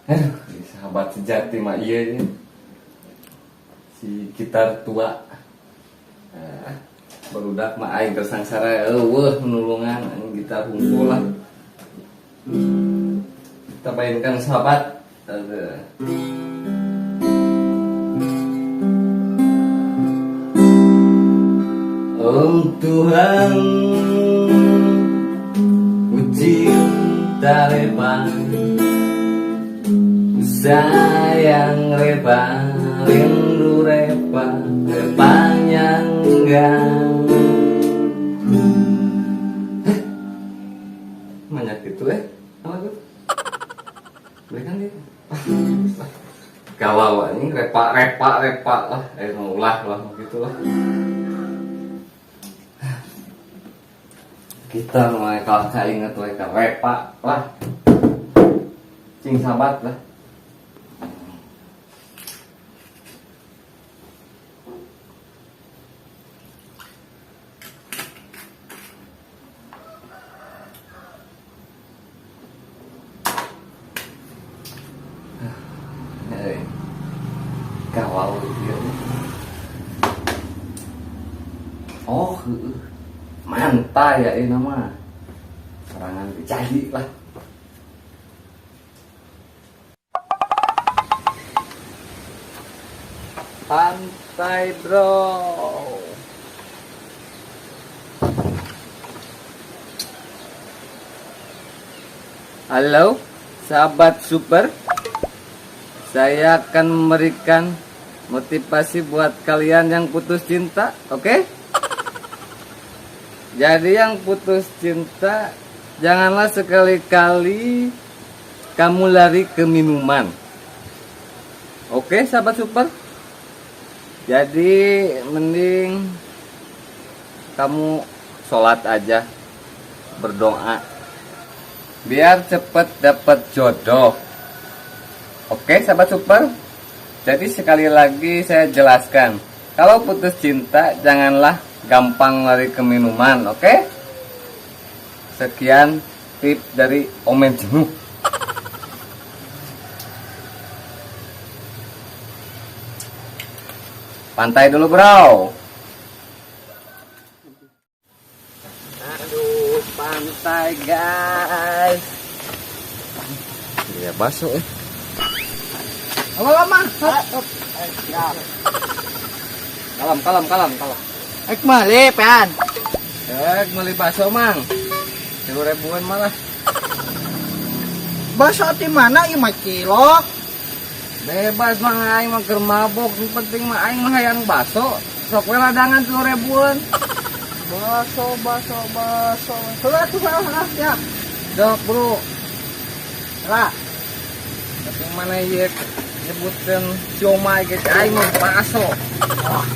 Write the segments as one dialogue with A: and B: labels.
A: Aduh, sahabat sejati mah iya ya. Si gitar tua. Barudak mah aing tersangsara eueuh menulungan aing gitar hungkul lah. Kita mainkan sahabat. Aduh. Oh Tuhan, ku cinta Reva, sayang Reva, rindu Reva, Reva nyangga. Banyak gitu apa tuh? Belikan dia. Galau ini repa repa repa lah, mau ulah lah gitu lah. Kita mulai kalau saya ingat mereka repa lah, cing sahabat lah. Galau dia. Oh, mantai ya ini nama. Serangan jadi lah. Pantai bro. Halo, sahabat super. Saya akan memberikan motivasi buat kalian yang putus cinta, oke? Jadi yang putus cinta, janganlah sekali-kali kamu lari ke minuman. Oke, sahabat super? Jadi mending kamu sholat aja, berdoa, biar cepet dapet jodoh. Oke, sahabat super? Jadi sekali lagi saya jelaskan, kalau putus cinta janganlah gampang lari ke minuman, oke? Sekian tip dari Omen Jenuh. Pantai dulu bro. Aduh, pantai guys. Ya bakso.
B: Halo lama.
A: Kalem, kalem, kalem, kalem.
B: Ek meuli, Pean.
A: Ek meuli bakso, Mang. 3 ribuan malah.
B: Bakso di mana ieu mah cilok?
A: Bebas mah aing mah keur mabok, yang penting mah aing mah hayang bakso. Sok we ladangan 3 ribuan.
B: Bakso, bakso, bakso. Heula tuh, heula, heula, ya.
A: Dok, bro.
B: Heula.
A: Tapi mana ieu nyebutkeun siomay ge aing mah bakso.
B: Wah,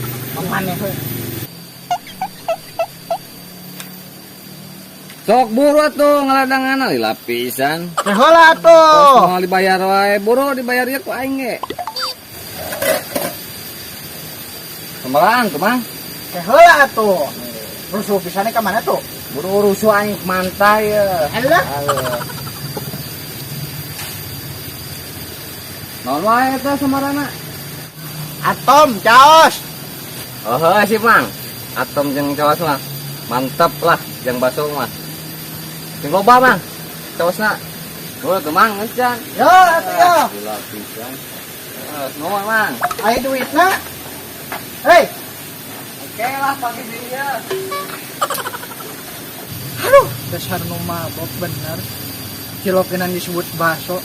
B: maneh we.
A: Sok buru atuh ngaladangan lila pisan.
B: Teh heula atuh.
A: Mau dibayar wae, buru dibayar ieu ku aing ge. Kembalaan tuh, Mang.
B: Teh heula atuh. Rusuh pisan ka mana tuh?
A: Buru rusuh aing mantai ye.
B: Alah.
A: Alah. Naon wae eta samarana?
B: Atom caos.
A: Oh, heuh sih, Mang. Atom jeung caos mah mantap lah jeung bakso mah. Jeung loba, Mang. Caosna. Buru tuh, Mang, geus jan.
B: Yo, atuh yo.
A: Gila pisan. Nuhun, Mang.
B: Aya duitna. Hei.
A: Oke lah, pagi dia.
B: Aduh, dasar nu mabok bener. Cilokenan disebut bakso.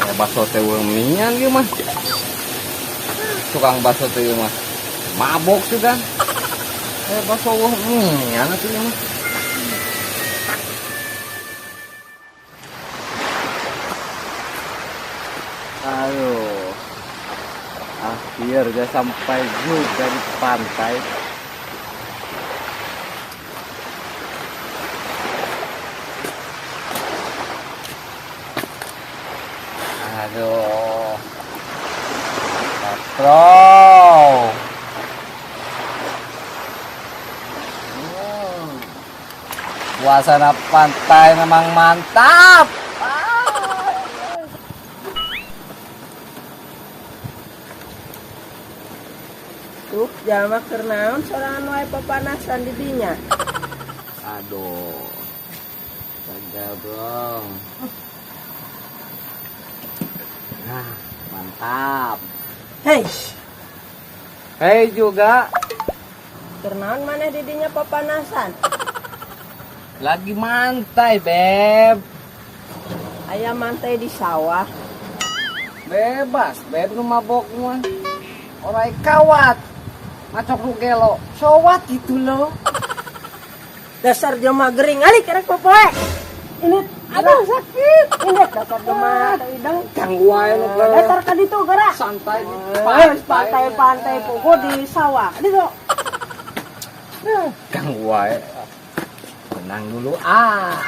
A: Ya, bakso teh mian ieu mah. Tukang bakso teh ieu mah mabok juga. Bakso eueuh mie atuh ieu mah. Aduh. Akhirnya sampai juga di pantai. Aduh. Mantap, bro. Suasana pantai memang mantap.
C: Tuh, jalma keur naon sorangan wae papanasan di dinya.
A: Aduh. Gagal, bro. Nah, mantap.
C: Hei.
A: Hei juga.
C: Keur naon maneh di dinya papanasan?
A: Lagi mantai, Beb.
C: Aya mantai di sawah.
A: Bebas, Beb, nu mabok mah. Orai kawat. Macok nu gelo. Sowat gitu loh.
C: Dasar jelema gering alik kerek popoe. Ini aduh sakit. Ini dasar jelema teu ideng.
A: Ganggu wae nu geus.
C: Dasar ka ditu geura.
A: Santai di
C: Pantai-pantai pogo di sawah. Ditu.
A: Ganggu wae. Tenang dulu ah.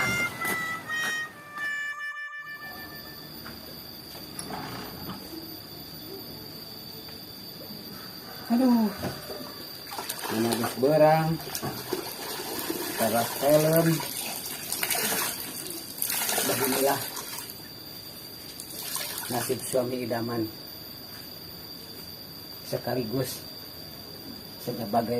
D: Aduh. Mana geus berang. Teras helm. Beginilah nasib suami idaman sekaligus sebagai Pak RT.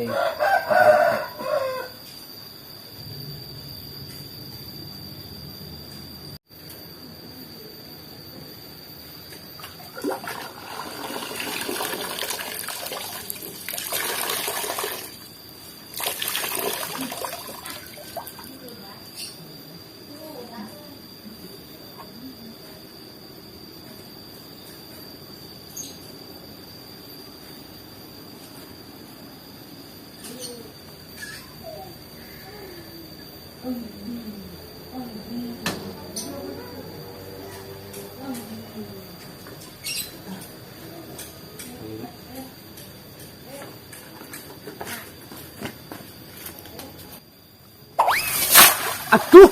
A: Aduh,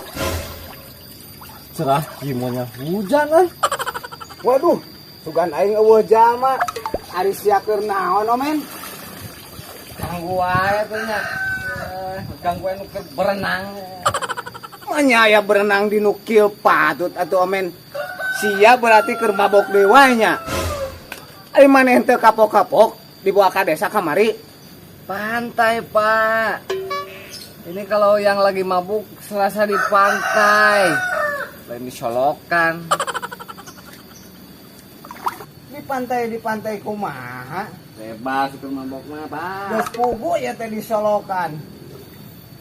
A: cerah gimana hujan eh.
D: Waduh, sugan aing eueuh jalma. Ari sia keur naon omen?
A: Ganggu wae teh nya. Ganggu anu keur berenang.
D: Manya aya berenang di nu kieu patut atuh omen. Sia berarti keur mabok deui wae nya. Ari maneh teu kapok-kapok dibawa ka desa kamari.
A: Pantai, Pak. Ini kalau yang lagi mabuk serasa di pantai. Lain di Solokan.
D: Di pantai, di pantai kumaha?
A: Bebas itu mabok mah, Pak.
D: Geus pugu ya teh di Solokan.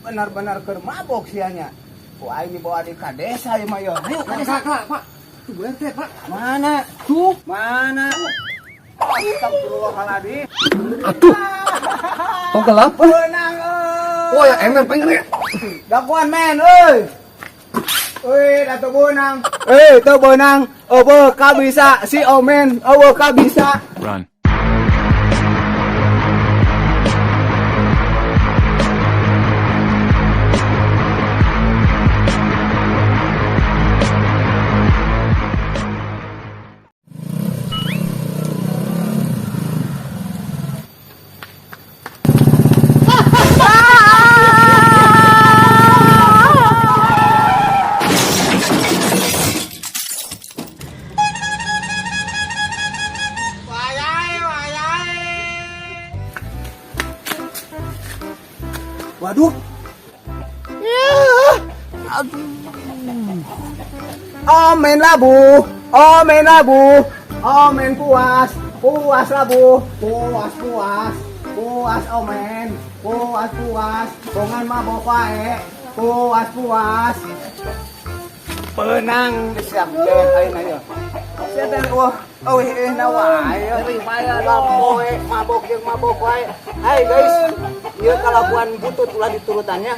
D: Benar-benar keur mabok sia nya. Ku aing dibawa di ka desa ieu mah yo. Ayo ka desa.
A: Kak, Pak. Tuh Bu RT, Pak.
D: Mana?
A: Tuh.
D: Mana? Astagfirullahaladzim.
A: Aduh. Tong gelap.
D: Benang euy.
A: Oh ya ember pengen ya.
D: Dakuan men euy. Euy, da teu beunang. Euy, teu beunang. Eueuh ka bisa si Omen, eueuh ka bisa.
E: Run.
D: Waduh. Ya. Aduh. Omen labu, omen labu, omen puas, puas labu, puas puas, puas omen, puas puas, bongan mabok wae, puas puas. Benang disiap dewek ayeuna yeuh. Sia teh wah, eueuh na wae. Mabok mabok jeung mabok wae. Hai guys. Ieu kalakuan butut ulah diturutannya.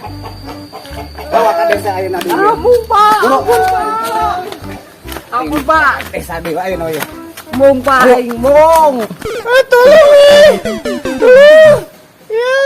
D: Bawa ka desa ayeuna deui.
A: Ampun, Pak.
D: Buru.
A: Ampun, Pak. Ampun, Pak.
D: Desa deui ayeuna ieu.
A: Mung, Pak, aing mung.
D: Tolong, tolong. Ya.